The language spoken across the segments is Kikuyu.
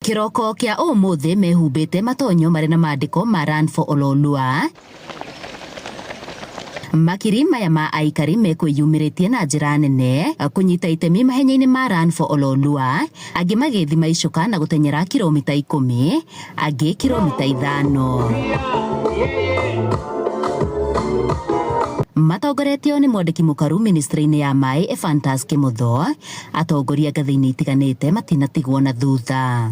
Kĩroko kĩa ũmũthĩ mehumbĩte matonyo marĩ na mandĩko ma Run for Ololua. Makiri maya ma aikari mekwĩyumĩrĩtie na njĩra nene kũnyita itemi mahenya-inĩ ma Run for Ololua, angĩ magĩthima icoka na gũteng'era kilomita 10, angĩ kilomita 5. Matongoretio nĩ mwandĩki mũkaru ministry-inĩ ya maĩ Ephantus Kimotho, atongoria ngathĩ-inĩ itiganĩte matinatigwo na thutha.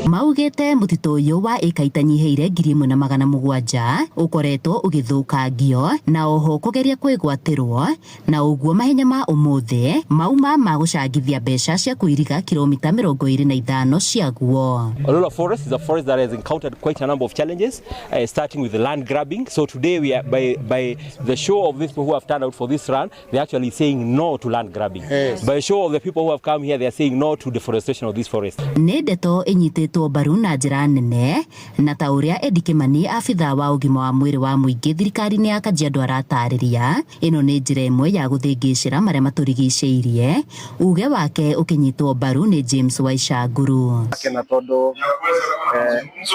Maugĩte mũtitũ ũyũ wa ĩka itanyihĩire 1700 ũkoretwo ũgĩthũkangio na oho kũgeria kwĩgwatĩrwo, na ũguo mahenya ma ũmũthĩ mauma ma gũcangithia mbeca cia kũiriga kilomita 25 ciaguo. Ololua Forest is a forest that has encountered quite a number of challenges, starting with the land grabbing. So today we are, by the show of these people who have turned out for this run, they're actually saying no to land grabbing. Yes. By the show of the people who have come here, they are saying no to deforestation of this forest. Nĩ ndeto ĩnyitĩtwo mbaru na njĩra nene na ta ũrĩa Eddie Kimani, abithaa wa ũgima wa mwĩrĩ wa mũingĩ thirikari-inĩ ya Kajiado aratarĩria, ĩno nĩ njĩra ĩmwe ya gũthĩngĩcĩra marĩa matũrigicĩirie. Uge wake ũkĩnyitwo mbaru nĩ James Waicanguru. Kena tondu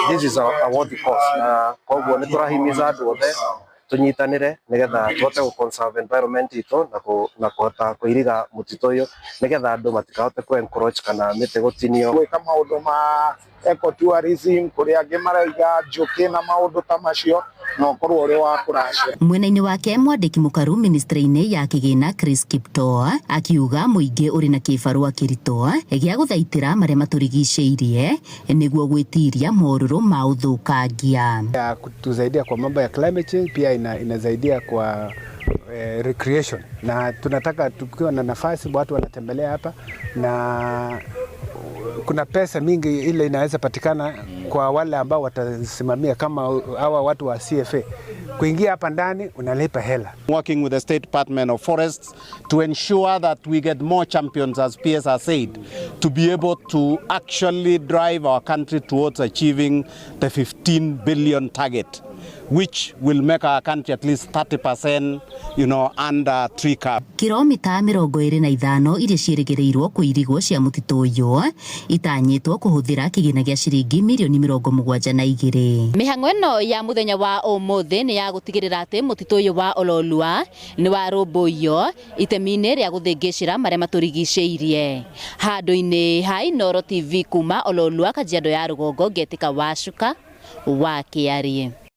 this is a worthy cause na koguo nĩ tũrahimiza andũ othe tunyitanire nigetha tuhote gu conserve environment itu na kuhota kuiriga mutitu uyu nigetha andu matikahote ku encroach kana miti gutinio. Gwika maundu ma ecotourism kuria angi maraiga njuki na maundu ta macio na ukorwo uri wa kuracira. Mwena-inĩ wake mwandĩki mũkaru ministry-inĩ ya kĩgĩna Chris Kiptoo akiuga mũingĩ ũrĩ na kĩbarũa kĩritũ gĩa gũthaitĩra marĩa matũrigicĩirie nĩguo gwĩtiria morũrũ ma ũthũkangia. Ya kutusaidia kwa mambo ya climate change, pia inasaidia kwa recreation, na tunataka tukiwa na nafasi watu wanatembelea hapa, na kuna pesa mingi ile inaweza patikana kwa wale ambao watasimamia kama hawa watu wa CFA. Kuingia hapa ndani unalipa hela. Working with the State Department of Forests to ensure that we get more champions, as PS has said, to be able to actually drive our country towards achieving the 15 billion target, which will make our country at least 30% under tree cover. Kilomita 25 iria ciĩrĩgĩrĩirwo kũirigwo cia mũtitũ ũyũ itanyĩtwo kũhũthĩra kĩgĩna gĩa ciringi mirioni 72. Mĩhang'o ĩno ya mũthenya wa ũmũthĩ nĩ ya gũtigĩrĩra atĩ mũtitũ ũyũ wa Ololua nĩ warũmbũiyo itemi-inĩ rĩa gũthĩngĩcĩra marĩa matũrigicĩirie. Handũ-inĩ ha Inooro TV kuma Ololua, Kajiado ya rũgongo, ngetĩka Wacuka wa Kĩarie.